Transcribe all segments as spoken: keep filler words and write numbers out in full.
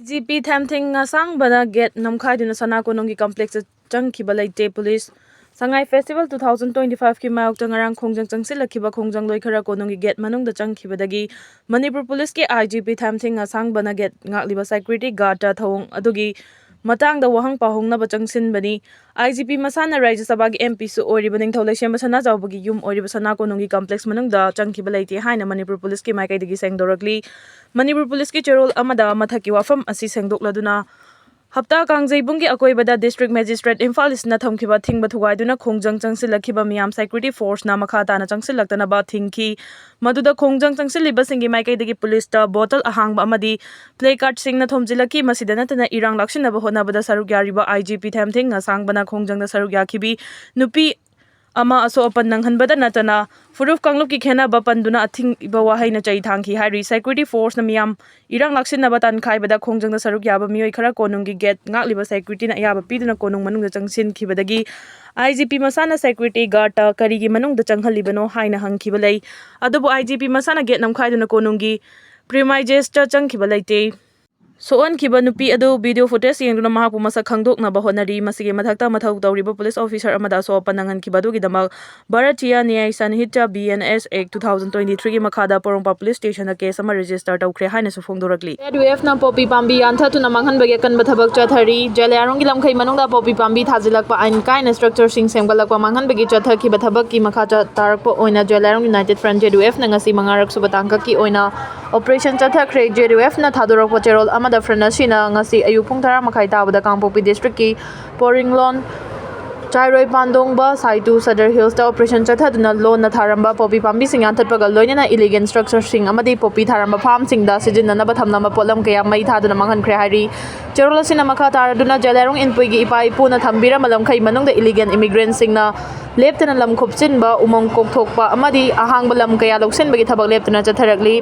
G P ꯊꯦꯝꯊꯤꯡ ꯑꯁꯥꯡꯕꯅ get ꯅꯝꯈꯥꯏꯗꯨꯅ ꯁꯅꯥ ꯀꯣꯅꯨꯡꯒꯤ ꯀꯝꯄ꯭ꯂꯦꯛꯁꯇ ꯆꯪꯈꯤꯕ ꯂꯩꯇꯦ꯫ ꯄꯨꯂꯤꯁ ꯁꯉꯥꯏ ꯐꯦꯁꯇꯤꯚꯦꯜ ꯇꯨ ꯊꯥꯎꯖꯟ ꯇ꯭ꯋꯦꯟꯇꯤ ꯐꯥꯏꯚꯀꯤ ꯃꯥꯌꯣꯛꯇ ꯉꯔꯥꯡ ꯈꯣꯡꯖꯪ ꯆꯪꯁꯤꯜꯂꯛꯈꯤꯕ ꯈꯣꯡꯖꯪ ꯂꯣꯏꯈꯔ ꯀꯣꯅꯨꯡꯒꯤ ꯒꯦꯠ ꯃꯅꯨꯡꯗ ꯆꯪꯈꯤꯕꯗꯒꯤ ꯃꯅꯤꯄꯨꯔ ꯄꯨꯂꯤꯁꯀꯤ ꯑꯥꯏ ꯖꯤ ꯄꯤ ꯊꯦꯝꯊꯤꯡ ꯑꯁꯥꯡꯕꯅ ꯒꯦꯠ ꯉꯥꯛꯂꯤꯕ ꯁꯦꯀ꯭ꯌꯨꯔꯤꯇꯤ ꯒꯥꯔꯗꯇ ꯊꯧꯑꯣꯡ ꯑꯗꯨꯒꯤ ꯃꯇꯥꯡꯗ ꯋꯥꯍꯪ ꯄꯥꯎꯍꯣꯡꯅꯕ ꯆꯪꯁꯤꯟꯕꯅꯤ꯫ ꯑꯥꯏ ꯖꯤ ꯄꯤ ꯃꯁꯥꯅ ꯔꯥꯖ꯭ꯌ ꯁꯚꯥꯒꯤ ꯑꯦꯝ ꯄꯤꯁꯨ ꯑꯣꯏꯔꯤꯕ ꯅꯤꯡꯊꯧ ꯂꯩꯁꯦꯝꯕ ꯁꯅꯥꯖꯥꯎꯕꯒꯤ ꯌꯨꯝ ꯑꯣꯏꯔꯤꯕ ꯁꯅꯥ ꯀꯣꯅꯨꯡꯒꯤ ꯀꯝꯄ꯭ꯂꯦꯛꯁ ꯃꯅꯨꯡꯗ ꯆꯪꯈꯤꯕ ꯂꯩꯇꯦ ꯍꯥꯏꯅ ꯃꯅꯤꯄꯨꯔ ꯄꯨꯂꯤꯁꯀꯤ ꯃꯥꯏꯀꯩꯗꯒꯤ ꯁꯦꯡꯗꯣꯔꯛꯂꯤ꯫ ꯃꯅꯤꯄꯨꯔ ꯄꯨꯂꯤꯁꯀꯤ ꯆꯦꯔꯣꯜ ꯑꯃꯗ ꯃꯊꯛꯀꯤ ꯋꯥꯐꯝ ꯑꯁꯤ ꯁꯦꯡꯗꯣꯛꯂꯗꯨꯅ, ꯍꯞꯇꯥ ꯀꯥꯡꯖꯩꯕꯨꯡꯒꯤ ꯑꯀꯣꯏꯕꯗ ꯗꯤꯁꯇ꯭ꯔꯤꯛ ꯃꯦꯖꯤꯁꯇ꯭ꯔꯦꯠ ꯏꯝꯐꯥꯜ ꯏꯁꯅ ꯊꯝꯈꯤꯕ ꯊꯤꯡꯕ ꯊꯨꯒꯥꯏꯗꯨꯅ ꯈꯣꯡꯖꯪ ꯆꯪꯁꯤꯜꯂꯛꯈꯤꯕ ꯃꯤꯌꯥꯝ ꯁꯦꯀ꯭ꯌꯨꯔꯤꯇꯤ ꯐꯣꯔꯁꯅ ꯃꯈꯥ ꯇꯥꯅ ꯆꯪꯁꯤꯜꯂꯛꯇꯅꯕ ꯊꯤꯡꯈꯤ꯫ ꯃꯗꯨꯗ ꯈꯣꯡꯖꯪ ꯆꯪꯁꯤꯜꯂꯤꯕꯁꯤꯡꯒꯤ ꯃꯥꯏꯀꯩꯗꯒꯤ ꯄꯨꯂꯤꯁꯇ ꯕꯣꯇꯜ ꯑꯍꯥꯡꯕ ꯑꯃꯗꯤ ꯄ꯭ꯂꯦ ꯀꯥꯔꯗꯁꯤꯡꯅ ꯊꯣꯝꯖꯤꯜꯂꯛꯈꯤ꯫ ꯃꯁꯤꯗ ꯅꯠꯇꯅ ꯏꯔꯥꯡ ꯂꯥꯛꯁꯤꯟꯅꯕ ꯍꯣꯠꯅꯕꯗ ꯁꯔꯨꯛ ꯌꯥꯔꯤꯕ ꯑꯥꯏ ꯖꯤ ꯄꯤ ꯊꯦꯝꯊꯤꯡ ꯑꯁꯥꯡꯕꯅ ꯈꯣꯡꯖꯪꯗ ꯁꯔꯨꯛ ꯌꯥꯈꯤꯕꯤ ꯅꯨꯄꯤ ꯑꯃ ꯑꯁꯣꯛ ꯑꯄꯟ ꯅꯪꯍꯟꯕꯗ ꯅꯠꯇꯅ ꯐꯨꯔꯨꯞ ꯀꯥꯡꯂꯨꯞꯀꯤ ꯈꯦꯟꯅꯕ ꯄꯟꯗꯨꯅ ꯑꯊꯤꯡꯕ ꯋꯥꯍꯩꯅ ꯆꯩ ꯊꯥꯡꯈꯤ ꯍꯥꯏꯔꯤ꯫ ꯁꯦꯀ꯭ꯌꯨꯔꯤꯇꯤ ꯐꯣꯔꯁꯅ ꯃꯤꯌꯥꯝ ꯏꯔꯥꯡ ꯂꯥꯛꯁꯤꯟꯅꯕ ꯇꯥꯟꯈꯥꯏꯕꯗ ꯈꯣꯡꯖꯪꯗ ꯁꯔꯨꯛ ꯌꯥꯕ ꯃꯤꯑꯣꯏ ꯈꯔ ꯀꯣꯅꯨꯡꯒꯤ ꯒꯦꯠ ꯉꯥꯛꯂꯤꯕ ꯁꯦꯀ꯭ꯌꯨꯔꯤꯇꯤꯅ ꯑꯌꯥꯕ ꯄꯤꯗꯨꯅ ꯀꯣꯅꯨꯡ ꯃꯅꯨꯡꯗ ꯆꯪꯁꯤꯟꯈꯤꯕꯗꯒꯤ ꯑꯥꯏ ꯖꯤ ꯄꯤ ꯃꯁꯥꯅ ꯁꯦꯀ꯭ꯌꯨꯔꯤꯇꯤ ꯒꯥꯔꯗꯇ ꯀꯔꯤꯒꯤ ꯃꯅꯨꯡꯗ ꯆꯪꯍꯜꯂꯤꯕꯅꯣ ꯍꯥꯏꯅ ꯍꯪꯈꯤꯕ ꯂꯩ꯫ ꯑꯗꯨꯕꯨ ꯑꯥꯏ ꯖꯤ ꯄꯤ ꯃꯁꯥꯅ ꯒꯦꯠ ꯅꯝꯈꯥꯏꯗꯨꯅ ꯀꯣꯅꯨꯡꯒꯤ ꯄ꯭ꯔꯤꯃꯥꯏꯖꯦꯁꯇ ꯆꯪꯈꯤꯕ ꯂꯩꯇꯦ꯫ ꯁꯣꯛꯍꯟꯈꯤꯕ ꯅꯨꯄꯤ ꯑꯗꯨ ꯚꯤꯗꯤꯑꯣ ꯐꯨꯇꯦꯖ ꯌꯦꯡꯗꯨꯅ ꯃꯍꯥꯛꯄꯨ ꯃꯁꯛ ꯈꯪꯗꯣꯛꯅꯕ ꯍꯣꯠꯅꯔꯤ꯫ ꯃꯁꯤꯒꯤ ꯃꯊꯛꯇ ꯃꯊꯧ ꯇꯧꯔꯤꯕ ꯄꯨꯂꯤꯁ ꯑꯣꯐꯤꯁꯥꯔ ꯑꯃꯗ ꯑꯁꯣꯛ ꯑꯄꯟ ꯅꯪꯍꯟꯈꯤꯕ ꯑꯗꯨꯒꯤꯗꯃꯛ Bharatiya Nyaya Sanhita, B N S act two thousand twenty ꯊ꯭ꯔꯤꯒꯤ ꯃꯈꯥꯗ ꯄꯣꯔꯣꯝꯄꯥꯠ ꯄꯨꯂꯤꯁ ꯁ꯭ꯇꯦꯁꯟꯗ ꯀꯦꯁ ꯑꯃ ꯔꯦꯖꯤꯁꯇꯔ ꯇꯧꯈ꯭ꯔꯦ ꯍꯥꯏꯅꯁꯨ ꯐꯣꯡꯗꯣꯔꯛꯂꯤ꯫ ꯖꯦ ꯗꯕ꯭ꯂꯤꯎ ꯑꯦꯐꯅ ꯄꯣꯄꯤ ꯄꯥꯝꯕꯤ ꯌꯥꯟꯊꯠꯇꯨꯅ ꯃꯥꯡꯍꯟꯕꯒꯤ ꯑꯀꯟꯕ ꯊꯕꯛ ꯆꯠꯊꯔꯤ꯫ ꯖꯦꯂꯤꯌꯥꯡꯔꯣꯡꯒꯤ ꯂꯝꯈꯩ ꯃꯅꯨꯡꯗ ꯄꯣꯄꯤ ꯄꯥꯝꯕꯤ ꯊꯥꯖꯤꯜꯂꯛꯄ, ꯑꯥꯏꯟ ꯀꯥꯏꯅ ꯁ꯭ꯇ꯭ꯔꯛꯆꯔꯁꯤꯡ ꯁꯦꯝꯒꯠꯂꯛꯄ, ꯃꯥꯡꯍꯟꯕꯒꯤ ꯆꯠꯊꯈꯤꯕ ꯊꯕꯛꯀꯤ ꯃꯈꯥ ꯆꯠ-, ꯇꯥꯔꯛꯄ ꯑꯣꯏꯅ Zeliangrong United front, J W ꯑꯦꯐꯅ ꯉꯁꯤ ꯃꯉꯥꯔꯛ ꯁꯨꯕ ꯇꯥꯡꯀꯛꯀꯤ ꯑꯣꯏꯅ ꯑꯣꯄꯔꯦꯁꯟ ꯆꯠꯊꯈ꯭ꯔꯦ꯫ ꯖꯦ ꯗꯕ꯭ꯂꯤꯎ ꯑꯦꯐꯅ ꯊꯥꯗꯣꯔꯛꯄ ꯆꯦꯔꯣꯜ ꯑꯃꯗ ꯐ꯭ꯔꯟꯠ ꯑꯁꯤꯅ ꯉꯁꯤ ꯑꯌꯨꯛ ꯄꯨꯡ ꯇꯔꯥ ꯃꯈꯥꯏ ꯇꯥꯕꯗ ꯀꯥꯡꯄꯣꯛꯄꯤ ꯗꯤꯁꯇ꯭ꯔꯤꯛꯀꯤ ꯄꯣꯔꯤꯡꯂꯣꯟ, ꯆꯥꯏꯔꯣꯏ ꯄꯥꯟꯗꯣꯡꯕ, ꯁꯥꯏꯇꯨ, ꯁꯗꯔ ꯍꯤꯜꯁꯇ ꯑꯣꯄꯔꯦꯁꯟ ꯆꯠꯊꯗꯨꯅ ꯂꯣꯟꯅ ꯊꯥꯔꯝꯕ ꯄꯣꯄꯤ ꯄꯥꯝꯕꯤꯁꯤꯡ ꯌꯥꯟꯊꯠꯄꯒ ꯂꯣꯏꯅꯅ ꯏꯂꯤꯒꯦꯜ ꯁ꯭ꯇ꯭ꯔꯛꯆꯔꯁꯤꯡ ꯑꯃꯗꯤ ꯄꯣꯄꯤ ꯊꯥꯔꯝꯕ ꯐꯥꯔꯝꯁꯤꯡꯗ ꯁꯤꯖꯤꯟꯅꯅꯕ ꯊꯝꯂꯝꯕ ꯄꯣꯠꯂꯝ ꯀꯌꯥ ꯃꯩ ꯊꯥꯗꯨꯅ ꯃꯥꯡꯍꯟꯈ꯭ꯔꯦ ꯍꯥꯏꯔꯤ꯫ ꯆꯦꯔꯣꯜ ꯑꯁꯤꯅ ꯃꯈꯥ ꯇꯥꯔꯗꯨꯅ ꯖꯦꯂꯤꯌꯥꯡꯔꯣꯡ ꯏꯟꯄꯨꯏꯒꯤ ꯏꯄꯥ ꯏꯄꯨꯅ ꯊꯝꯕꯤꯔꯝꯕ ꯂꯝꯈꯩ ꯃꯅꯨꯡꯗ ꯏꯂꯤꯒꯦꯜ ꯏꯃꯤꯒ꯭ꯔꯦꯟꯁꯤꯡꯅ ꯂꯦꯞꯇꯅ ꯂꯝ ꯈꯣꯞꯆꯤꯟꯕ, ꯎꯃꯪ ꯀꯣꯛꯊꯣꯛꯄ ꯑꯃꯗꯤ ꯑꯍꯥꯡꯕ ꯂꯝ ꯀꯌꯥ ꯂꯧꯁꯤꯟꯕꯒꯤ ꯊꯕꯛ ꯂꯦꯞꯇꯅ ꯆꯠꯊꯔꯛꯂꯤ꯫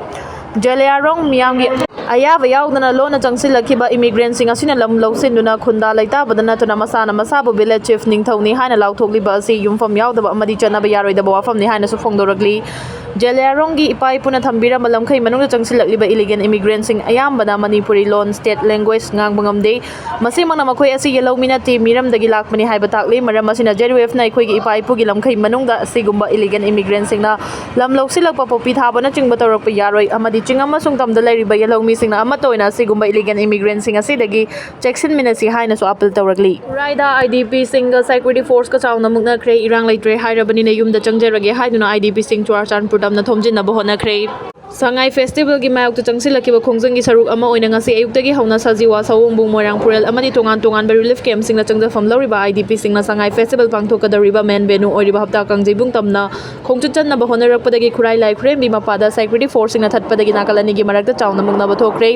ꯖꯦꯂꯤꯌꯥꯡꯔꯣꯡ ꯃꯤꯌꯥꯝꯒꯤ ꯑꯌꯥꯕ ꯌꯥꯎꯗꯅ ꯂꯣꯟꯅ ꯆꯪꯁꯤꯜꯂꯛꯈꯤꯕ immigrantꯁꯤꯡ ꯑꯁꯤꯅ ꯂꯝ ꯂꯧꯁꯤꯟꯗꯨꯅ ꯈꯨꯟꯗꯥ ꯂꯩꯇꯥꯕꯗ ꯅꯠꯇꯅ ꯃꯁꯥꯅ ꯃꯁꯥꯕꯨ village chief, ꯅꯤꯡꯊꯧꯅꯤ ꯍꯥꯏꯅ ꯂꯥꯎꯊꯣꯛꯂꯤꯕ ꯑꯁꯤ ꯌꯨꯝꯐꯝ ꯌꯥꯎꯗꯕ ꯑꯃꯗꯤ ꯆꯠꯅꯕ ꯌꯥꯔꯣꯏꯗꯕ ꯋꯥꯐꯝꯅꯤ ꯍꯥꯏꯅꯁꯨ ꯐꯣꯡꯗꯣꯔꯛꯂꯤ꯫ ꯖꯦꯂꯤꯌꯥꯡꯔꯣꯡꯒꯤ ꯏꯄꯥ ꯏꯄꯨꯅ ꯊꯝꯕꯤꯔꯝꯕ ꯂꯝꯈꯩ ꯃꯅꯨꯡꯗ ꯆꯪꯁꯤꯜꯂꯛꯂꯤꯕ illegal immigrantꯁꯤꯡ ꯑꯌꯥꯝꯕꯅ ꯃꯅꯤꯄꯨꯔꯤ ꯂꯣꯟ, state language, ꯉꯥꯡꯕ ꯉꯝꯗꯦ꯫ ꯃꯁꯤꯃꯛꯅ ꯃꯈꯣꯏ ꯑꯁꯤ ꯌꯦꯜꯍꯧꯃꯤ ꯅꯠꯇꯦ, ꯃꯤꯔꯝꯗꯒꯤ ꯂꯥꯛꯄꯅꯤ ꯍꯥꯏꯕ ꯇꯥꯛꯂꯤ꯫ ꯃꯔꯝ ꯑꯁꯤꯅ JWFꯅ ꯑꯩꯈꯣꯏꯒꯤ ꯏꯄꯥ ꯏꯄꯨꯒꯤ ꯂꯝꯈꯩ ꯃꯅꯨꯡꯗ ꯑꯁꯤꯒꯨꯝꯕ illegal immigrantꯁꯤꯡꯅ ꯂꯝ ꯂꯧꯁꯤꯜꯂꯛꯄ, ꯄꯣꯄꯤ ꯊꯥꯕꯅꯆꯤꯡꯕ ꯇꯧꯔꯛꯄ ꯌꯥꯔꯣꯏ ꯑꯃꯗꯤ ꯆꯤꯡ ꯑꯃꯁꯨꯡ ꯇꯝꯗ ꯂꯩꯔꯤꯕ ꯌꯦꯜꯍꯧꯃꯤꯁꯤꯡꯅ ꯑꯃꯠꯇ ꯑꯣꯏꯅ ꯑꯁꯤꯒꯨꯝꯕ illegal immigrantꯁꯤꯡ ꯑꯁꯤꯗꯒꯤ ꯆꯦꯛꯁꯤꯟꯃꯤꯟꯅꯁꯤ ꯍꯥꯏꯅꯁꯨ appeal ꯇꯧꯔꯛꯂꯤ꯫ ꯈꯨꯔꯥꯏꯗ IDPꯁꯤꯡꯒ security forceꯀ ꯆꯥꯎꯅ ꯃꯨꯛꯅꯈ꯭ꯔꯦ꯫ ꯏꯔꯥꯡ ꯂꯩꯇ꯭ꯔꯦ ꯍꯥꯏꯔꯕꯅꯤꯅ ꯌꯨꯝꯗ ꯆꯪꯖꯔꯒꯦ ꯍꯥꯏꯗꯨꯅ IDPꯁꯤꯡ ꯆꯨꯔꯥꯆꯥꯟꯄꯨꯔ ꯇꯝꯅ ꯊꯣꯝꯖꯤꯟꯅꯕ ꯍꯣꯠꯅꯈ꯭ꯔꯦ꯫ ꯁꯉꯥꯏ festivalꯒꯤ ꯃꯥꯌꯣꯛꯇ ꯆꯪꯁꯤꯜꯂꯛꯈꯤꯕ ꯈꯣꯡꯖꯪꯒꯤ ꯁꯔꯨꯛ ꯑꯃ ꯑꯣꯏꯅ ꯉꯁꯤ ꯑꯌꯨꯛꯇꯒꯤ ꯍꯧꯅ ꯁꯖꯤꯋꯥ, ꯁꯑꯣꯝꯕꯨꯡ, ꯃꯣꯏꯔꯥꯡ ꯄꯨꯔꯦꯜ ꯑꯃꯗꯤ ꯇꯣꯉꯥꯟ ꯇꯣꯉꯥꯟꯕ relief campꯁꯤꯡꯗ ꯆꯪꯖꯐꯝ ꯂꯧꯔꯤꯕ IDPꯁꯤꯡꯅ ꯁꯉꯥꯏ festival ꯄꯥꯡꯊꯣꯛꯀꯗꯧꯔꯤꯕ main venue ꯑꯣꯏꯔꯤꯕ ꯍꯞꯇꯥ ꯀꯥꯡꯖꯩꯕꯨꯡ ꯇꯝꯅ ꯈꯣꯡꯆꯠ ꯆꯠꯅꯕ ꯍꯣꯠꯅꯔꯛꯄꯗꯒꯤ ꯈꯨꯔꯥꯏ ꯂꯥꯏꯈꯨꯔꯦꯝꯕꯤ ꯃꯄꯥꯗ security forceꯁꯤꯡꯅ ꯊꯠꯄꯗꯒꯤ ꯅꯥꯀꯜ ꯑꯅꯤꯒꯤ ꯃꯔꯛꯇ ꯆꯥꯎꯅ ꯃꯨꯛꯅꯕ ꯊꯣꯛꯈ꯭ꯔꯦ꯫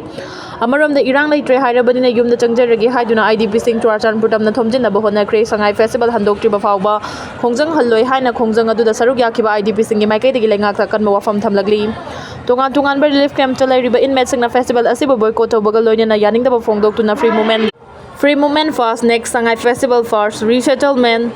ꯑꯃꯔꯣꯝꯗ ꯏꯔꯥꯡ ꯂꯩꯇ꯭ꯔꯦ ꯍꯥꯏꯔꯕꯅꯤꯅ ꯌꯨꯝꯗ ꯆꯪꯖꯔꯒꯦ ꯍꯥꯏꯗꯨꯅ IDPꯁꯤꯡ ꯆꯨꯔꯥꯆꯥꯟꯄꯨꯔ ꯇꯝꯅ ꯊꯣꯝꯖꯤꯟꯅꯕ ꯍꯣꯠꯅꯈ꯭ꯔꯦ꯫ ꯁꯉꯥꯏ festival ꯍꯟꯗꯣꯛꯇ꯭ꯔꯤꯕ ꯐꯥꯎꯕ ꯈꯣꯡꯖꯪ ꯍꯜꯂꯣꯏ ꯍꯥꯏꯅ ꯈꯣꯡꯖꯪ ꯑꯗꯨꯗ ꯁꯔꯨꯛ ꯌꯥꯈꯤꯕ IDPꯁꯤꯡꯒꯤ ꯃꯥꯏꯀꯩꯗꯒꯤ ꯂꯩꯉꯥꯛꯇ ꯑꯀꯟꯕ ꯋꯥꯐꯝ ꯊꯝꯂꯛꯂꯤ꯫ ꯇꯣꯉꯥꯟ ꯇꯣꯉꯥꯟꯕ relief campꯇ ꯂꯩꯔꯤꯕ inmateꯁꯤꯡꯅ festival ꯑꯁꯤꯕꯨ boycott ꯇꯧꯕꯒ ꯂꯣꯏꯅꯅ ꯌꯥꯅꯤꯡꯗꯕ ꯐꯣꯡꯗꯣꯛꯇꯨꯅ Free Movement, Free Movement Fast, Next Sangai Festival, First Resettlement,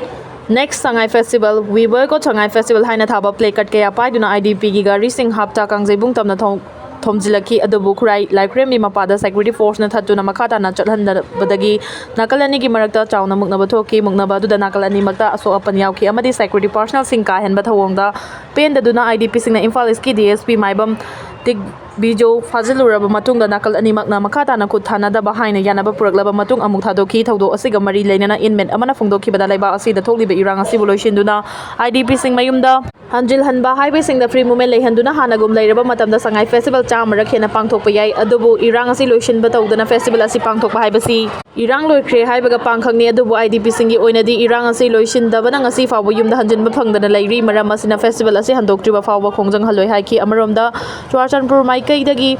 Next Sangai Festival, We Boycott Sangai Festival ꯍꯥꯏꯅ ꯊꯥꯕ placard ꯀꯌꯥ ꯄꯥꯏꯗꯨꯅ IDPꯒꯤ ꯒꯥꯔꯤꯁꯤꯡ ꯍꯞꯇꯥ ꯀꯥꯡꯖꯩꯕꯨꯡ ꯇꯝꯅ ꯊꯣꯡ-, ꯊꯣꯝꯖꯤꯜꯂꯛꯈꯤ꯫ ꯑꯗꯨꯕꯨ ꯈꯨꯔꯥꯏ ꯂꯥꯏꯈꯨꯔꯦꯝꯕꯤ ꯃꯄꯥꯗ security forceꯅ ꯊꯠꯇꯨꯅ ꯃꯈꯥ ꯇꯥꯅ ꯆꯠꯍꯟꯗꯕꯗꯒꯤ ꯅꯥꯀꯜ ꯑꯅꯤꯒꯤ ꯃꯔꯛꯇ ꯆꯥꯎꯅ ꯃꯨꯛꯅꯕ ꯊꯣꯛꯈꯤ꯫ ꯃꯨꯛꯅꯕ ꯑꯗꯨꯗ ꯅꯥꯀꯜ ꯑꯅꯤꯃꯛꯇ ꯑꯁꯣꯛ ꯑꯄꯟ ꯌꯥꯎꯈꯤ ꯑꯃꯗꯤ security personnelꯁꯤꯡ ꯀꯥ ꯍꯦꯟꯕ ꯊꯧꯑꯣꯡꯗ ꯄꯦꯟꯗꯗꯨꯅ IDPꯁꯤꯡꯅ ꯏꯝꯐꯥꯜ Eastꯀꯤ DSP ꯃꯥꯏꯕꯝ ꯇꯤꯛ ꯕꯤꯖꯣ ꯐꯥꯖꯤꯜꯂꯨꯔꯕ ꯃꯇꯨꯡꯗ ꯅꯥꯀꯜ ꯑꯅꯤꯃꯛꯅ ꯃꯈꯥ ꯇꯥꯅ ꯈꯨꯠ ꯊꯥꯅꯗꯕ ꯍꯥꯏꯅ ꯌꯥꯅꯕ ꯄꯨꯔꯛꯂꯕ ꯃꯇꯨꯡ ꯑꯃꯨꯛ ꯊꯥꯗꯣꯛꯈꯤ꯫ ꯊꯧꯗꯣꯛ ꯑꯁꯤꯒ ꯃꯔꯤ ꯂꯩꯅꯅ inmate ꯑꯃꯅ ꯐꯣꯡꯗꯣꯛꯈꯤꯕꯗ ꯂꯩꯕꯥꯛ ꯑꯁꯤꯗ ꯊꯣꯛꯂꯤꯕ ꯏꯔꯥꯡ ꯑꯁꯤꯕꯨ ꯂꯣꯏꯁꯤꯟꯗꯨꯅ IDPꯁꯤꯡ ꯃꯌꯨꯝꯗ ꯍꯟꯖꯤꯜꯍꯟꯕ highwayꯁꯤꯡꯗ free movement ꯂꯩꯍꯟꯗꯨꯅ ꯍꯥꯟꯅꯒꯨꯝ ꯂꯩꯔꯕ ꯃꯇꯝꯗ ꯁꯉꯥꯏ festival ꯆꯥꯝꯃꯔꯛ ꯍꯦꯟꯅ ꯄꯥꯡꯊꯣꯛꯄ ꯌꯥꯏ꯫ ꯑꯗꯨꯕꯨ ꯏꯔꯥꯡ ꯑꯁꯤ ꯂꯣꯏꯁꯤꯟꯕ ꯇꯧꯗꯅ festival ꯑꯁꯤ ꯄꯥꯡꯊꯣꯛꯄ ꯍꯥꯏꯕꯁꯤ ꯏꯔꯥꯡ ꯂꯣꯏꯈ꯭ꯔꯦ ꯍꯥꯏꯕꯒ ꯄꯥꯡꯈꯛꯅꯤ꯫ ꯑꯗꯨꯕꯨ IDPꯁꯤꯡꯒꯤ ꯑꯣꯏꯅꯗꯤ ꯏꯔꯥꯡ ꯑꯁꯤ ꯂꯣꯏꯁꯤꯟꯗꯕꯅ ꯉꯁꯤ ꯐꯥꯎꯕ ꯌꯨꯝꯗ ꯍꯟꯖꯤꯟꯕ ꯐꯪꯗꯅ ꯂꯩꯔꯤ꯫ ꯃꯔꯝ ꯑꯁꯤꯅ festival ꯑꯁꯤ ꯍꯟꯗꯣꯛꯇ꯭ꯔꯤꯕ ꯐꯥꯎꯕ ꯈꯣꯡꯖꯪ ꯍꯜꯂꯣꯏ ꯍꯥꯏꯈꯤ꯫ ꯑꯃꯔꯣꯝꯗ ꯆꯨꯔꯥꯆꯥꯟꯄꯨꯔ ꯆꯨꯔꯆꯥꯟꯄꯨꯔ ꯃꯥꯏꯀꯩꯗꯒꯤ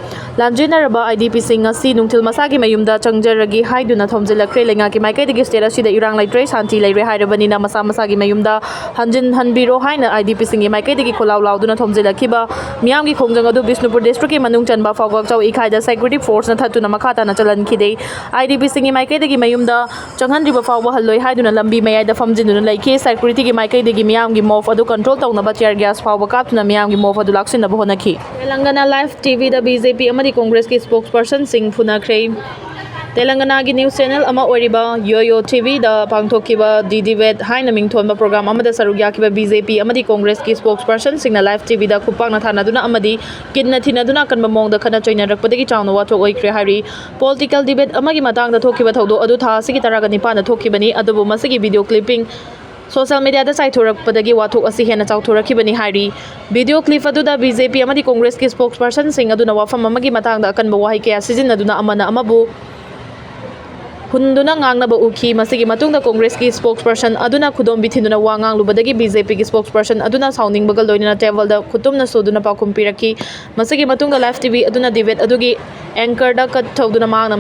ꯂꯥꯟꯖꯦꯟꯅꯔꯕ IDPꯁꯤꯡ ꯑꯁꯤ ꯅꯨꯡꯊꯤꯜ ꯃꯁꯥꯒꯤ ꯃꯌꯨꯝꯗ ꯆꯪꯖꯔꯒꯦ ꯍꯥꯏꯗꯨꯅ ꯊꯣꯝꯖꯤꯜꯂꯛꯈ꯭ꯔꯦ꯫ ꯂꯩꯉꯥꯛꯀꯤ ꯃꯥꯏꯀꯩꯗꯒꯤ state ꯑꯁꯤꯗ ꯏꯔꯥꯡ ꯂꯩꯇ꯭ꯔꯦ, ꯁꯥꯟꯇꯤ ꯂꯩꯔꯦ ꯍꯥꯏꯔꯕꯅꯤꯅ ꯃꯁꯥ ꯃꯁꯥꯒꯤ ꯃꯌꯨꯝꯗ ꯍꯟꯖꯤꯟꯍꯟꯕꯤꯔꯣ ꯍꯥꯏꯅ IDPꯁꯤꯡꯒꯤ ꯃꯥꯏꯀꯩꯗꯒꯤ ꯈꯣꯜꯂꯥꯎ ꯂꯥꯎꯗꯨꯅ ꯊꯣꯝꯖꯤꯜꯂꯛꯈꯤꯕ ꯃꯤꯌꯥꯝꯒꯤ ꯈꯣꯡꯖꯪ ꯑꯗꯨ ꯕꯤꯁꯅꯨꯄꯨꯔ districtꯀꯤ ꯃꯅꯨꯡ ꯆꯟꯕ ꯐꯥꯎꯒꯥꯛꯆꯥꯎ ꯏꯈꯥꯏꯗ security forceꯅ ꯊꯠꯇꯨꯅ ꯃꯈꯥ ꯇꯥꯅ ꯆꯜꯍꯟꯈꯤꯗꯦ꯫ IDPꯁꯤꯡꯒꯤ ꯃꯥꯏꯀꯩꯗꯒꯤ ꯃꯌꯨꯝꯗ ꯆꯪꯍꯟꯗ꯭ꯔꯤꯕ ꯐꯥꯎꯕ ꯍꯜꯂꯣꯏ ꯍꯥꯏꯗꯨꯅ ꯂꯝꯕꯤ ꯃꯌꯥꯏꯗ ꯐꯝꯖꯤꯟꯗꯨꯅ ꯂꯩꯈꯤ꯫ Securityꯒꯤ ꯃꯥꯏꯀꯩꯗꯒꯤ ꯃꯤꯌꯥꯝꯒꯤ mob ꯑꯗꯨ control ꯇꯧꯅꯕ tear gas ꯐꯥꯎꯕ ꯀꯥꯞꯇꯨꯅ ꯃꯤꯌꯥꯝꯒꯤ mob ꯑꯗꯨ ꯂꯥꯛꯁꯤꯟꯅꯕ ꯍꯣꯠꯅꯈꯤ꯫ Telangana Live TVꯗ BJP ꯑꯃꯗꯤ Congressꯀꯤ spokespersonꯁꯤꯡ ꯐꯨꯅꯈ꯭ꯔꯦ꯫ ꯇꯦꯂꯪꯒꯅꯥꯒꯤ news channel ꯑꯃ ꯑꯣꯏꯔꯤꯕ YOYO TVꯗ ꯄꯥꯡꯊꯣꯛꯈꯤꯕ The Debate ꯍꯥꯏꯅ ꯃꯤꯡꯊꯣꯟꯕ program ꯑꯃꯗ ꯁꯔꯨꯛ ꯌꯥꯈꯤꯕ BJP ꯑꯃꯗꯤ Congressꯀꯤ spokespersonꯁꯤꯡꯅ Live TVꯗ ꯈꯨꯄꯥꯛꯅ ꯊꯥꯅꯗꯨꯅ ꯑꯃꯗꯤ ꯀꯤꯟꯅ ꯊꯤꯅꯗꯨꯅ ꯑꯀꯟꯕ ꯃꯑꯣꯡꯗ ꯈꯠꯅ ꯆꯩꯅꯔꯛꯄꯗꯒꯤ ꯆꯥꯎꯅ ꯋꯥꯊꯣꯛ ꯑꯣꯏꯈ꯭ꯔꯦ ꯍꯥꯏꯔꯤ꯫ Political debate ꯑꯃꯒꯤ ꯃꯇꯥꯡꯗ ꯊꯣꯛꯈꯤꯕ ꯊꯧꯗꯣꯛ ꯑꯗꯨ ꯊꯥ ꯑꯁꯤꯒꯤ ꯇꯔꯥꯒ ꯅꯤꯄꯥꯟꯗ ꯊꯣꯛꯈꯤꯕꯅꯤ, ꯑꯗꯨꯕꯨ ꯃꯁꯤꯒꯤ video clipping social mediaꯗ ꯆꯥꯏꯊꯣꯔꯛꯄꯗꯒꯤ ꯋꯥꯊꯣꯛ ꯑꯁꯤ ꯍꯦꯟꯅ ꯆꯥꯎꯊꯣꯔꯛꯈꯤꯕꯅꯤ ꯍꯥꯏꯔꯤ꯫ Video clip ꯑꯗꯨꯗ BJP ꯑꯃꯗꯤ Congressꯀꯤ spokespersonꯁꯤꯡ ꯑꯗꯨꯅ ꯋꯥꯐꯝ ꯑꯃꯒꯤ ꯃꯇꯥꯡꯗ ꯑꯀꯟꯕ ꯋꯥꯍꯩ ꯀꯌꯥ ꯁꯤꯖꯤꯟꯅꯗꯨꯅ ꯑꯃꯅ ꯑꯃꯕꯨ ꯍꯨꯟꯗꯨꯅ ꯉꯥꯡꯅꯕ ꯎꯈꯤ꯫ ꯃꯁꯤꯒꯤ ꯃꯇꯨꯡꯗ Congressꯀꯤ spokesperson ꯑꯗꯨꯅ ꯈꯨꯗꯣꯝꯕꯤ ꯊꯤꯟꯗꯨꯅ ꯋꯥ ꯉꯥꯡꯂꯨꯕꯗꯒꯤ BJPꯒꯤ spokesperson ꯑꯗꯨꯅ ꯁꯥꯎꯅꯤꯡꯕꯒ ꯂꯣꯏꯅꯅ tableꯗ ꯈꯨꯠꯇꯨꯝꯅ ꯁꯨꯗꯨꯅ ꯄꯥꯎꯈꯨꯝ ꯄꯤꯔꯛꯈꯤ꯫ ꯃꯁꯤꯒꯤ ꯃꯇꯨꯡꯗ Live TV ꯑꯗꯨꯅ debate ꯑꯗꯨꯒꯤ anchorꯗ cut ꯇꯧꯗꯨꯅ ꯃꯥꯅ,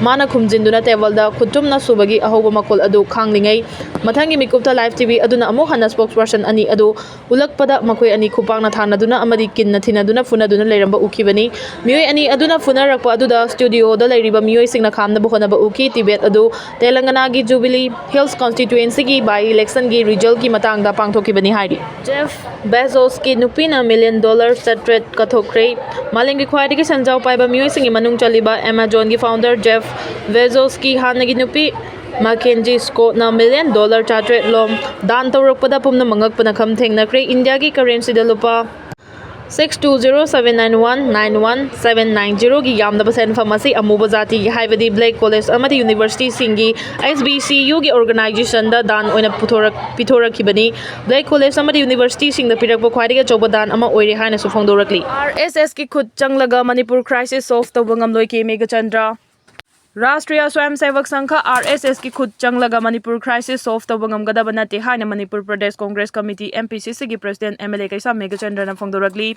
ꯃꯥꯅ ꯈꯨꯝꯖꯤꯟꯗꯨꯅ tableꯗ ꯈꯨꯠꯇꯨꯝꯅ ꯁꯨꯕꯒꯤ ꯑꯍꯧꯕ ꯃꯈꯣꯜ ꯑꯗꯨ ꯈꯥꯡꯂꯤꯉꯩ, ꯃꯊꯪꯒꯤ ꯃꯤꯀꯨꯞꯇ Live TV ꯑꯗꯨꯅ ꯑꯃꯨꯛ ꯍꯟꯅ spokesperson ꯑꯅꯤ ꯑꯗꯨ ꯎꯠꯂꯛꯄꯗ ꯃꯈꯣꯏ ꯑꯅꯤ ꯈꯨꯄꯥꯛꯅ ꯊꯥꯅꯗꯨꯅ ꯑꯃꯗꯤ ꯀꯤꯟꯅ ꯊꯤꯅꯗꯨꯅ ꯐꯨꯅꯗꯨꯅ ꯂꯩꯔꯝꯕ ꯎꯈꯤꯕꯅꯤ꯫ ꯃꯤꯑꯣꯏ ꯑꯅꯤ ꯑꯗꯨꯅ ꯐꯨꯅꯔꯛꯄ ꯑꯗꯨꯗ studioꯗ ꯂꯩꯔꯤꯕ ꯃꯤꯑꯣꯏꯁꯤꯡꯅ ꯈꯥꯝꯅꯕ ꯍꯣꯠꯅꯕ ꯎꯈꯤ꯫ Debate ꯑꯗꯨ ꯇꯦꯂꯪꯒꯅꯥꯒꯤ Jubilee Hills constituencyꯒꯤ by electionꯒꯤ resultꯀꯤ ꯃꯇꯥꯡꯗ ꯄꯥꯡꯊꯣꯛꯈꯤꯕꯅꯤ ꯍꯥꯏꯔꯤ꯫ Jeff Bezosꯀꯤ ꯅꯨꯄꯤꯅ million dollar ꯆꯥꯇ꯭ꯔꯦꯠ ꯀꯠꯊꯣꯛꯈ꯭ꯔꯦ꯫ ꯃꯥꯂꯦꯝꯒꯤ ꯈ꯭ꯋꯥꯏꯗꯒꯤ ꯁꯦꯟꯖꯥꯎ ꯄꯥꯏꯕ ꯃꯤꯑꯣꯏꯁꯤꯡꯒꯤ ꯃꯅꯨꯡ ꯆꯜꯂꯤꯕ Amazonꯒꯤ founder Jeff Bezosꯀꯤ ꯍꯥꯟꯅꯒꯤ ꯅꯨꯄꯤ Mackenzie Scottꯅ million dollar ꯆꯥꯇ꯭ꯔꯦꯠ ꯂꯣꯝ ꯗꯥꯟ ꯇꯧꯔꯛꯄꯗ ꯄꯨꯝꯅꯃꯛ ꯉꯛꯄꯅ ꯈꯝ ꯊꯦꯡꯅꯈ꯭ꯔꯦ꯫ Indiaꯒꯤ currencyꯗ ꯂꯨꯄꯥ six two zero seven nine one nine one seven nine zeroꯒꯤ ꯌꯥꯝꯂꯕ ꯁꯦꯟꯐꯝ ꯑꯁꯤ ꯑꯃꯨꯕ ꯖꯥꯇꯤꯒꯤ, ꯍꯥꯏꯕꯗꯤ black college ꯑꯃꯗꯤ universityꯁꯤꯡꯒꯤ, HBCUꯒꯤ organizationꯗ ꯗꯥꯟ ꯑꯣꯏꯅ ꯄꯨꯊꯣꯔꯛ-, ꯄꯤꯊꯣꯔꯛꯈꯤꯕꯅꯤ꯫ Black college ꯑꯃꯗꯤ universityꯁꯤꯡꯗ ꯄꯤꯔꯛꯄ ꯈ꯭ꯋꯥꯏꯗꯒꯤ ꯑꯆꯧꯕ ꯗꯥꯟ ꯑꯃ ꯑꯣꯏꯔꯦ ꯍꯥꯏꯅꯁꯨ ꯐꯣꯡꯗꯣꯔꯛꯂꯤ꯫ RSSꯀꯤ ꯈꯨꯠ ꯆꯪꯂꯒ ꯃꯅꯤꯄꯨꯔ crisis solve ꯇꯧꯕ ꯉꯝꯂꯣꯏ, ꯀꯦ ꯃꯦꯘꯆꯟꯗ꯭ꯔ꯫ ꯔꯥꯁꯇ꯭ꯔꯤꯌꯥ ꯁ꯭ꯋꯌꯝ ꯁꯦꯚꯛ ꯁꯪꯘ, RSS ꯀꯤ ꯈꯨꯠ ꯆꯪꯂꯒ ꯃꯅꯤꯄꯨꯔ crisis solve ꯇꯧꯕ ꯉꯝꯒꯗꯕ ꯅꯠꯇꯦ ꯍꯥꯏꯅ ꯃꯅꯤꯄꯨꯔ ꯄ꯭ꯔꯗꯦꯁ ꯀꯣꯡꯒ꯭ꯔꯦꯁ ꯀꯃꯤꯇꯤ, MPCC ꯒꯤ president MLA ꯀꯩꯁꯥꯝ ꯃꯦꯘꯆꯟꯗ꯭ꯔꯅ ꯐꯣꯡꯗꯣꯔꯛꯂꯤ꯫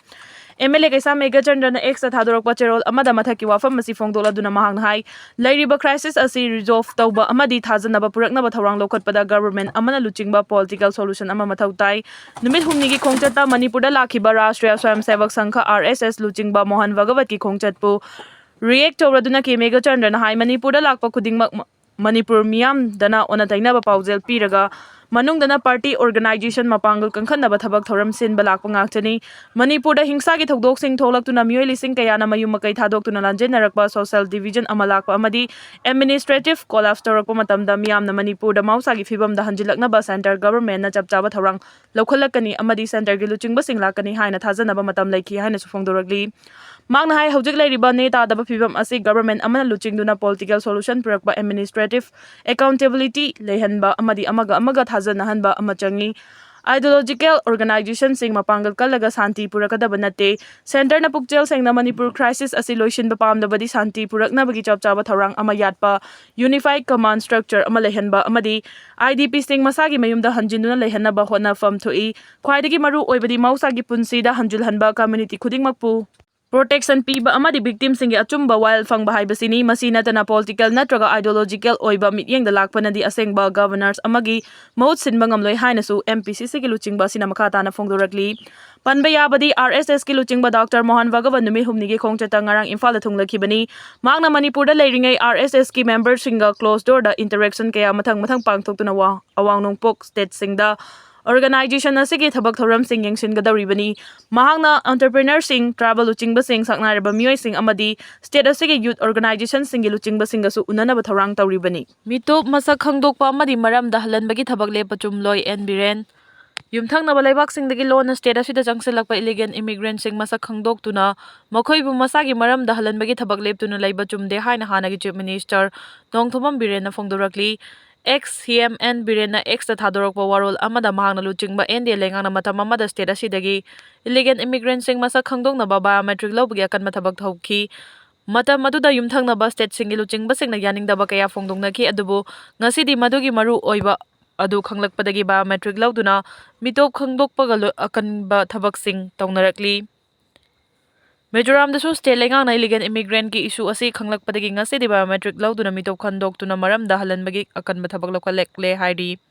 MLA ꯀꯩꯁꯥꯝ ꯃꯦꯘꯆꯟꯗ꯭ꯔꯅ X ꯇ ꯊꯥꯗꯣꯔꯛꯄ ꯆꯦꯔꯣꯜ ꯑꯃꯗ ꯃꯊꯛꯀꯤ ꯋꯥꯐꯝ ꯑꯁꯤ ꯐꯣꯡꯗꯣꯛꯂꯗꯨꯅ ꯃꯍꯥꯛꯅ ꯍꯥꯏ, ꯂꯩꯔꯤꯕ crisis ꯑꯁꯤ resolve ꯇꯧꯕ ꯑꯃꯗꯤ ꯊꯥꯖꯅꯕ ꯄꯨꯔꯛꯅꯕ ꯊꯧꯔꯥꯡ ꯂꯧꯈꯠꯄꯗ government ꯑꯃꯅ ꯂꯨꯆꯤꯡꯕ political solution ꯑꯃ ꯃꯊꯧ ꯇꯥꯏ꯫ ꯅꯨꯃꯤꯠ ꯍꯨꯝꯅꯤꯒꯤ ꯈꯣꯡꯆꯠꯇ ꯃꯅꯤꯄꯨꯔꯗ ꯂꯥꯛꯈꯤꯕ ꯔꯥꯁꯇ꯭ꯔꯤꯌꯥ ꯁ꯭ꯋꯌꯝ ꯁꯦꯚꯛ ꯁꯪꯘ, RSS ꯂꯨꯆꯤꯡꯕ ꯃꯣꯍꯟ ꯚꯒꯋꯠꯀꯤ ꯈꯣꯡꯆꯠꯄꯨ react ꯇꯧꯔꯗꯨꯅ ꯀꯦ ꯃꯦꯘꯆꯟꯗ꯭ꯔꯅ ꯍꯥꯏ, ꯃꯅꯤꯄꯨꯔꯗ ꯂꯥꯛꯄ ꯈꯨꯗꯤꯡꯃꯛ ꯃ-, ꯃꯅꯤꯄꯨꯔ ꯃꯤꯌꯥꯝꯗꯅ ꯑꯣꯟꯅ ꯇꯩꯅꯕ ꯄꯥꯎꯖꯦꯜ ꯄꯤꯔꯒ ꯃꯅꯨꯡꯗꯅ party organization ꯃꯄꯥꯡꯒꯜ ꯀꯟꯈꯠꯅꯕ ꯊꯕꯛ ꯊꯧꯔꯝ ꯁꯤꯟꯕ ꯂꯥꯛꯄ ꯉꯥꯛꯇꯅꯤ꯫ ꯃꯅꯤꯄꯨꯔꯗ ꯍꯤꯡꯁꯥꯒꯤ ꯊꯧꯗꯣꯛꯁꯤꯡ ꯊꯣꯛꯂꯛꯇꯨꯅ ꯃꯤꯑꯣꯏ ꯂꯤꯁꯤꯡ ꯀꯌꯥꯅ ꯃꯌꯨꯝ ꯃꯀꯩ ꯊꯥꯗꯣꯛꯇꯨꯅ ꯂꯥꯟꯖꯦꯟꯅꯔꯛꯄ, social division ꯑꯃ ꯂꯥꯛꯄ ꯑꯃꯗꯤ administrative collapse ꯇꯧꯔꯛꯄ ꯃꯇꯝꯗ ꯃꯤꯌꯥꯝꯅ ꯃꯅꯤꯄꯨꯔꯗ ꯃꯍꯧꯁꯥꯒꯤ ꯐꯤꯕꯝꯗ ꯍꯟꯖꯤꯜꯂꯛꯅꯕ centre government ꯅ ꯆꯞ ꯆꯥꯕ ꯊꯧꯔꯥꯡ ꯂꯧꯈꯠꯂꯛꯀꯅꯤ ꯑꯃꯗꯤ centre ꯒꯤ ꯂꯨꯆꯤꯡꯕꯁꯤꯡ ꯂꯥꯛꯀꯅꯤ ꯍꯥꯏꯅ ꯊꯥꯖꯅꯕ ꯃꯇꯝ ꯂꯩꯈꯤ ꯍꯥꯏꯅꯁꯨ ꯐꯣꯡꯗꯣꯔꯛꯂꯤ꯫ ꯃꯍꯥꯛꯅ ꯍꯥꯏ, ꯍꯧꯖꯤꯛ ꯂꯩꯔꯤꯕ ꯅꯦ ꯇꯥꯗꯕ ꯐꯤꯕꯝ ꯑꯁꯤ government ꯑꯃꯅ ꯂꯨꯆꯤꯡꯗꯨꯅ political solution ꯄꯨꯔꯛꯄ, administrative accountability ꯂꯩꯍꯟꯕ ꯑꯃꯗꯤ ꯑꯃꯒ ꯑꯃꯒ ꯊꯥꯖꯅꯍꯟꯕ ꯑꯃ ꯆꯪꯏ꯫ Ideological organization ꯁꯤꯡ ꯃꯄꯥꯡꯒꯜ ꯀꯜꯂꯒ ꯁꯥꯟꯇꯤ ꯄꯨꯔꯛꯀꯗꯕ ꯅꯠꯇꯦ꯫ Centre ꯅ ꯄꯨꯛꯆꯦꯜ ꯁꯦꯡꯅ ꯃꯅꯤꯄꯨꯔ crisis ꯑꯁꯤ ꯂꯣꯏꯁꯤꯟꯕ ꯄꯥꯝꯗꯕꯗꯤ ꯁꯥꯟꯇꯤ ꯄꯨꯔꯛꯅꯕꯒꯤ ꯆꯞ ꯆꯥꯕ ꯊꯧꯔꯥꯡ ꯑꯃ ꯌꯥꯠꯄ, unified command structure ꯑꯃ ꯂꯩꯍꯟꯕ ꯑꯃꯗꯤ IDP ꯁꯤꯡ ꯃꯁꯥꯒꯤ ꯃꯌꯨꯝꯗ ꯍꯟꯖꯤꯟꯗꯨꯅ ꯂꯩꯍꯟꯅꯕ ꯍꯣꯠꯅꯐꯝ ꯊꯣꯛꯏ꯫ ꯈ꯭ꯋꯥꯏꯗꯒꯤ ꯃꯔꯨ ꯑꯣꯏꯕꯗꯤ ꯃꯍꯧꯁꯥꯒꯤ ꯄꯨꯟꯁꯤꯗ ꯍꯟꯖꯤꯜꯍꯟꯕ, community ꯈꯨꯗꯤꯡꯃꯛꯄꯨ protection ꯄꯤꯕ ꯑꯃꯗꯤ victim ꯁꯤꯡꯒꯤ ꯑꯆꯨꯝꯕ ꯋꯥꯌꯦꯜ ꯐꯪꯕ ꯍꯥꯏꯕꯁꯤꯅꯤ꯫ ꯃꯁꯤ ꯅꯠꯇꯅ political ꯅꯠꯇ꯭ꯔꯒ ideological ꯑꯣꯏꯕ ꯃꯤꯠꯌꯦꯡꯗ ꯂꯥꯛꯄꯅꯗꯤ ꯑꯁꯦꯡꯕ governance ꯑꯃꯒꯤ ꯃꯍꯨꯠ ꯁꯤꯟꯕ ꯉꯝꯂꯣꯏ ꯍꯥꯏꯅꯁꯨ MPCC ꯒꯤ ꯂꯨꯆꯤꯡꯕ ꯑꯁꯤꯅ ꯃꯈꯥ ꯇꯥꯅ ꯐꯣꯡꯗꯣꯔꯛꯂꯤ꯫ ꯄꯟꯕ ꯌꯥꯕꯗꯤ, RSS ꯀꯤ ꯂꯨꯆꯤꯡꯕ Doctor ꯃꯣꯍꯟ ꯚꯒꯋꯠ ꯅꯨꯃꯤꯠ ꯍꯨꯝꯅꯤꯒꯤ ꯈꯣꯡꯆꯠꯇ ꯉꯔꯥꯡ ꯏꯝꯐꯥꯜꯗ ꯊꯨꯡꯂꯈꯤꯕꯅꯤ꯫ ꯃꯍꯥꯛꯅ ꯃꯅꯤꯄꯨꯔꯗ ꯂꯩꯔꯤꯉꯩ RSS ꯀꯤ member ꯁꯤꯡꯒ closed door ꯗ interaction ꯀꯌꯥ ꯃꯊꯪ ꯃꯊꯪ ꯄꯥꯡꯊꯣꯛꯇꯨꯅ ꯋꯥ-, ꯑꯋꯥꯡ ꯅꯣꯡꯄꯣꯛ state ꯁꯤꯡꯗ organization ꯑꯁꯤꯒꯤ ꯊꯕꯛ ꯊꯧꯔꯝꯁꯤꯡ ꯌꯦꯡꯁꯤꯟꯒꯗꯧꯔꯤꯕꯅꯤ꯫ ꯃꯍꯥꯛꯅ entrepreneur ꯁꯤꯡ, tribal ꯂꯨꯆꯤꯡꯕꯁꯤꯡ, ꯁꯛꯅꯥꯏꯔꯕ ꯃꯤꯑꯣꯏꯁꯤꯡ ꯑꯃꯗꯤ state ꯑꯁꯤꯒꯤ youth organization ꯁꯤꯡꯒꯤ ꯂꯨꯆꯤꯡꯕꯁꯤꯡꯒꯁꯨ ꯎꯅꯅꯕ ꯊꯧꯔꯥꯡ ꯇꯧꯔꯤꯕꯅꯤ꯫ ꯃꯤꯇꯣꯞ ꯃꯁꯛ ꯈꯪꯗꯣꯛꯄ ꯑꯃꯗꯤ ꯃꯔꯝꯗ ꯍꯜꯍꯟꯕꯒꯤ ꯊꯕꯛ ꯂꯦꯞꯄ ꯆꯨꯝꯂꯣꯏ, ꯑꯦꯟ ꯕꯤꯔꯦꯟ꯫ ꯌꯨꯝꯊꯪꯅꯕ ꯂꯩꯕꯥꯛꯁꯤꯡꯗꯒꯤ ꯂꯣꯟꯅ state ꯑꯁꯤꯗ ꯆꯪꯁꯤꯜꯂꯛꯄ illegal immigrant ꯁꯤꯡ ꯃꯁꯛ ꯈꯪꯗꯣꯛꯇꯨꯅ ꯃꯈꯣꯏꯕꯨ ꯃꯁꯥꯒꯤ ꯃꯔꯝꯗ ꯍꯜꯍꯟꯕꯒꯤ ꯊꯕꯛ ꯂꯦꯞꯇꯨꯅ ꯂꯩꯕ ꯆꯨꯝꯗꯦ ꯍꯥꯏꯅ ꯍꯥꯟꯅꯒꯤ Chief Minister Nongthombam ꯕꯤꯔꯦꯟꯅ ꯐꯣꯡꯗꯣꯔꯛꯂꯤ꯫ Ex CM N ꯕꯤꯔꯦꯟꯅ X ꯇ ꯊꯥꯗꯣꯔꯛꯄ ꯋꯥꯔꯣꯜ ꯑꯃꯗ ꯃꯍꯥꯛꯅ ꯂꯨꯆꯤꯡꯕ NDA ꯂꯩꯉꯥꯛꯅ ꯃꯇꯝ ꯑꯃꯗ state ꯑꯁꯤꯗꯒꯤ illegal immigrant ꯁꯤꯡ ꯃꯁꯛ ꯈꯪꯗꯣꯛꯅꯕ biometric ꯂꯧꯕꯒꯤ ꯑꯀꯟꯕ ꯊꯕꯛ ꯇꯧꯈꯤ꯫ ꯃꯇꯝ ꯑꯗꯨꯗ ꯌꯨꯝꯊꯪꯅꯕ stateꯁꯤꯡꯒꯤ ꯂꯨꯆꯤꯡꯕꯁꯤꯡꯅ ꯌꯥꯅꯤꯡꯗꯕ ꯀꯌꯥ ꯐꯣꯡꯗꯣꯛꯅꯈꯤ, ꯑꯗꯨꯕꯨ ꯉꯁꯤꯗꯤ ꯃꯗꯨꯒꯤ ꯃꯔꯨ ꯑꯣꯏꯕ ꯑꯗꯨ ꯈꯪꯂꯛꯄꯗꯒꯤ biometric ꯂꯧꯗꯨꯅ ꯃꯤꯇꯣꯞ ꯈꯪꯗꯣꯛꯄꯒ ꯂꯣ-, ꯑꯀꯟꯕ ꯊꯕꯛꯁꯤꯡ ꯇꯧꯅꯔꯛꯂꯤ꯫ ꯃꯤꯖꯣꯔꯥꯝꯗꯁꯨ state ꯂꯩꯉꯥꯛꯅ illegal immigrantꯀꯤ issue ꯑꯁꯤ ꯈꯪꯂꯛꯄꯗꯒꯤ ꯉꯁꯤꯗꯤ biometric ꯂꯧꯗꯨꯅ ꯃꯤꯇꯣꯞ ꯈꯟꯗꯣꯛꯇꯨꯅ ꯃꯔꯝꯗ ꯍꯜꯍꯟꯕꯒꯤ ꯑꯀꯟꯕ ꯊꯕꯛ ꯂꯧꯈꯠꯂꯛꯂꯦ ꯍꯥꯏꯔꯤ꯫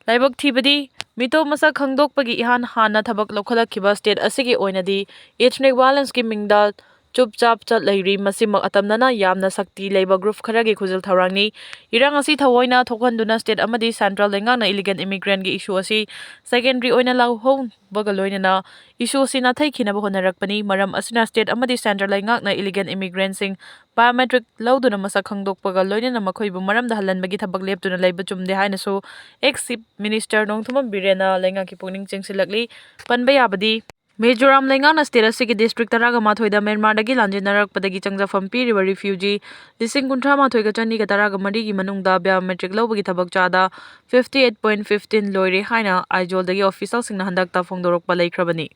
ꯂꯥꯏꯕꯛ ꯊꯤꯕꯗꯤ, ꯃꯤꯇꯣꯞ ꯃꯁꯛ ꯈꯪꯗꯣꯛꯄꯒꯤ ꯏꯍꯥꯟ ꯍꯥꯟꯅ ꯊꯕꯛ ꯂꯧꯈꯠꯂꯛꯈꯤꯕ state ꯑꯁꯤꯒꯤ ꯑꯣꯏꯅꯗꯤ ethnic violenceꯀꯤ ꯃꯤꯡꯗ ꯆꯨꯞ ꯆꯥꯞ ꯆꯠ ꯂꯩꯔꯤ꯫ ꯃꯁꯤꯃꯛ ꯑꯇꯝꯅꯅ ꯌꯥꯝꯅ ꯁꯛꯇꯤ ꯂꯩꯕ group ꯈꯔꯒꯤ ꯈꯨꯖꯤꯜ ꯊꯧꯔꯥꯡꯅꯤ꯫ ꯏꯔꯥꯡ ꯑꯁꯤ ꯊꯑꯣꯏꯅ ꯊꯣꯛꯍꯟꯗꯨꯅ state ꯑꯃꯗꯤ central ꯂꯩꯉꯥꯛꯅ illegal immigrantꯀꯤ issue ꯑꯁꯤ secondary ꯑꯣꯏꯅ ꯂꯧꯍꯧꯕꯒ ꯂꯣꯏꯅꯅ issue ꯑꯁꯤ ꯅꯥꯊꯩꯈꯤꯅꯕ ꯍꯣꯠꯅꯔꯛꯄꯅꯤ꯫ ꯃꯔꯝ ꯑꯁꯤꯅ state ꯑꯃꯗꯤ central ꯂꯩꯉꯥꯛꯅ illegal immigrantꯁꯤꯡ biometric ꯂꯧꯗꯨꯅ ꯃꯁꯛ ꯈꯪꯗꯣꯛꯄꯒ ꯂꯣꯏꯅꯅ ꯃꯈꯣꯏꯕꯨ ꯃꯔꯝꯗ ꯍꯜꯍꯟꯕꯒꯤ ꯊꯕꯛ ꯂꯦꯞꯇꯨꯅ ꯂꯩꯕ ꯆꯨꯝꯗꯦ ꯍꯥꯏꯅꯁꯨ ex Chief Minister ꯅꯣꯡꯊꯣꯝꯕꯝ ꯕꯤꯔꯦꯟꯅ ꯂꯩꯉꯥꯛꯀꯤ ꯄꯨꯛꯅꯤꯡ ꯆꯤꯡꯁꯤꯜꯂꯛꯂꯤ꯫ ꯄꯟꯕ ꯌꯥꯕꯗꯤ, ꯃꯤꯖꯣꯔꯥꯝ ꯂꯩꯉꯥꯛꯅ state ꯑꯁꯤꯒꯤ district ꯇꯔꯥꯒ ꯃꯥꯊꯣꯏꯗ ꯃ꯭ꯌꯥꯟꯃꯥꯔꯗꯒꯤ ꯂꯥꯟꯖꯦꯟꯅꯔꯛꯄꯗꯒꯤ ꯆꯪꯖꯐꯝ ꯄꯤꯔꯤꯕ refugee ꯂꯤꯁꯤꯡ ꯀꯨꯟꯊ꯭ꯔꯥ ꯃꯥꯊꯣꯏꯒ ꯆꯅꯤꯒ ꯇꯔꯥꯒ ꯃꯔꯤꯒꯤ ꯃꯅꯨꯡꯗ biometric ꯂꯧꯕꯒꯤ ꯊꯕꯛ ꯆꯥꯗ fifty eight point fifteen ꯂꯣꯏꯔꯦ ꯍꯥꯏꯅ ꯑꯥꯏꯖꯣꯜꯗꯒꯤ officialꯁꯤꯡꯅ ꯍꯟꯗꯛꯇ ꯐꯣꯡꯗꯣꯔꯛꯄ ꯂꯩꯈ꯭ꯔꯕꯅꯤ꯫